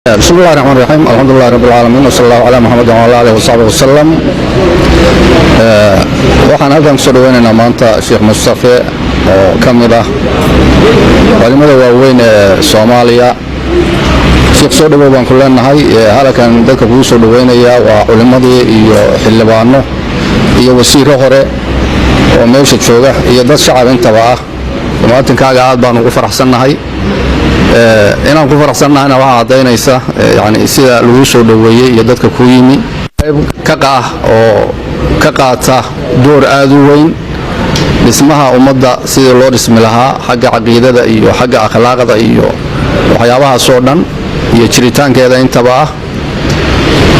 بسم الله الرحمن الرحيم، الحمد لله رب العالمين، وصلى الله على محمد وعلى آله وصحبه وسلم. Waxaan halkan kusoo dhaweynaynaa maanta Sheekh Mustafe oo ka mid ah culimada waaweyn ee Soomaaliya. Sheekh, soo dhawow baan ku leenahay. Halkan dadka kugu soo dhaweynaya waa culimadii iyo xildhibaano iyo wasiiro hore oo meesha jooga iyo dad shacab intaba ah. Maatinkaaga aad baan ugu faraxsannahay. Inaan ku faraxsannahayna waxaa caddaynaysa yani sida lagu soo dhoweeyey iyo dadka ku yimi. Qayb ka qaah oo ka qaata door aad u weyn dhismaha ummadda, sidii loo dhismi lahaa xagga caqiidada iyo xagga akhlaaqda iyo waxyaabahaasoo dhan iyo jiritaankeeda intaba ah.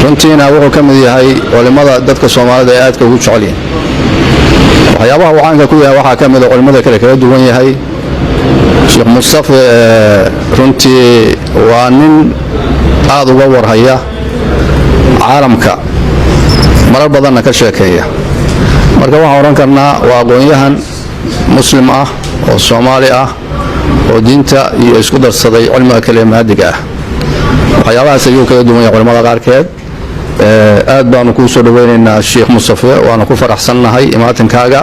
Runtiina wuxuu ka mid yahay culimmada dadka Soomaalida ee aadka ugu jecel yihin. Waxyaabaha uu caanka ku yahay waxaa ka mid a culimmada kale kaga duwan yahay Sheekh Mustafe, runtii waa nin aad uga warhaya caalamka, marar badanna ka sheekeeya. Marka waxaan odhan karnaa waa aqoon-yahan Muslim ah oo Soomaali ah oo diinta iyo isku darsaday cilmiga kale maadiga ah. Waxyaabahaas ayuu kaga duwan yahay culimmada qaarkeed. Aad baanu kuu soo dhaweynaynaa, Sheekh Mustafe, waanu ku faraxsannahay imaatinkaaga.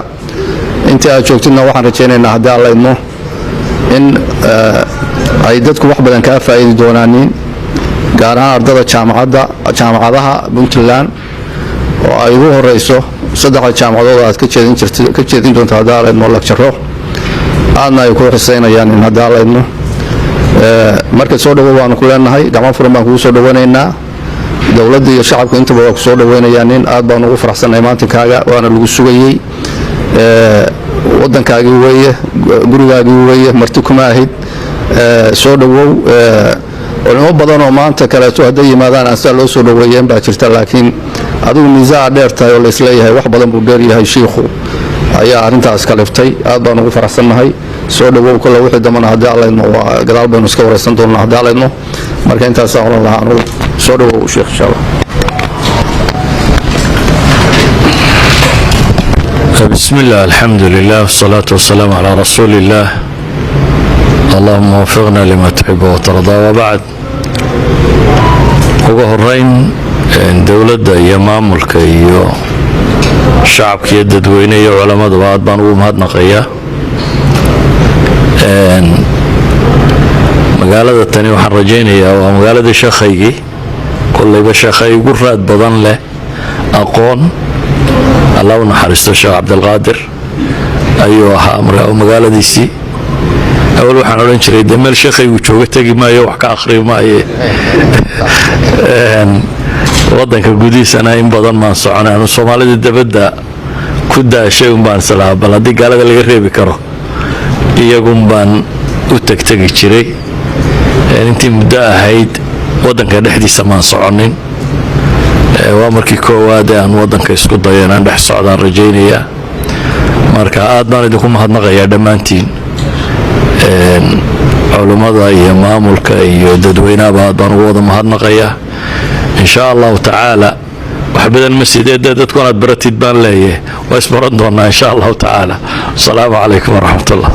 Intii aad joogtidna waxaan rajaynaynaa, haddii Alla idmo, in ay dadku wax badan kaa faa'iidi doonaaniin, gaar ahaan ardada jaamacadda, jaamacadaha Puntland oo ay ugu horeyso saddexda jaamacadood aad ka jeedin jirta, ka jeedin doonto, haddii Alla idmo, lecture-o aadna ay ku xiseynayaan in haddii Alla idmo. Marka soo dhawow baanu ku leenahay, gacmo furan baan kugu soo dhaweynaynaa. Dowladda iyo shacabku intaba waa ku soo dhaweynayaan. Nin aad baan ugu faraxsannahay maantinkaaga, waana lagu sugayey. Waddankaagii weeye, gurigaagii weeye, marti kuma ahid. Soo dhowow. Culimo badan oo maanta kaleeto hadday yimaadaan aan sidaa loo soo dhoweeyeen baa jirta, laakiin adigu miisaa dheer tahay oo laisleeyahay wax badan buu dheer yahay shiikhu ayaa arrintaas kaliftay. Aad baan ugu faraxsannahay. Soo dhowow. Kolle wixii dambana, haddii Alla idmo, waa gadaal baynu iska waraysan doonaa, haddii Alla idmo. Marka intaasaa oran lahaa anugu. Soo dhowow, sheekh, insha Allah. بسم الله، الحمد لله، والصلاة والسلام على رسول الله، اللهم وفقنا لما تحب وترضى، وبعد. Ugu horeyn, dowladda iyo maamulka iyo shacabka iyo dadweyne iyo culammaduba aad baan ugu mahadnaqayaa. Magaalada tani waxaan rajaynayaa waa magaaladii sheekhaygii, kollayba sheekhay ugu raad badan leh aqoon, Allah u naxariisto, Sheekh Cabdilqaadir ayuu ahaa. Magaaladiisii awal waxaan odhan jiray, dee meel sheekhaygu jooga tegi maayo, wax ka akhri maaye. Waddanka gudihiisana in badan maan soconay anu, Soomaalida dabadda ku daashay un baan islahaa, bal haddii gaalada laga reebi karo iyagun baan u tegtegi jiray. Intii muddo ahayd waddanka dhexdiisa maan soconin. Waa markii koowaad ee aan waddanka isku dayo inaan dhex socdaan rajaynayaa. Marka aad baan idinku mahadnaqayaa dhammaantiin, culummada iyo maamulka iyo dadweynahaba aad baan ugu wada mahadnaqayaa. Insha Allahu tacaala, wax badan ma sidee dee dadku inaad baratid baan leeyahay, waa isbaran doonaa, insha Allahu tacaala. Asalaamu calaykum waraxmat ullah.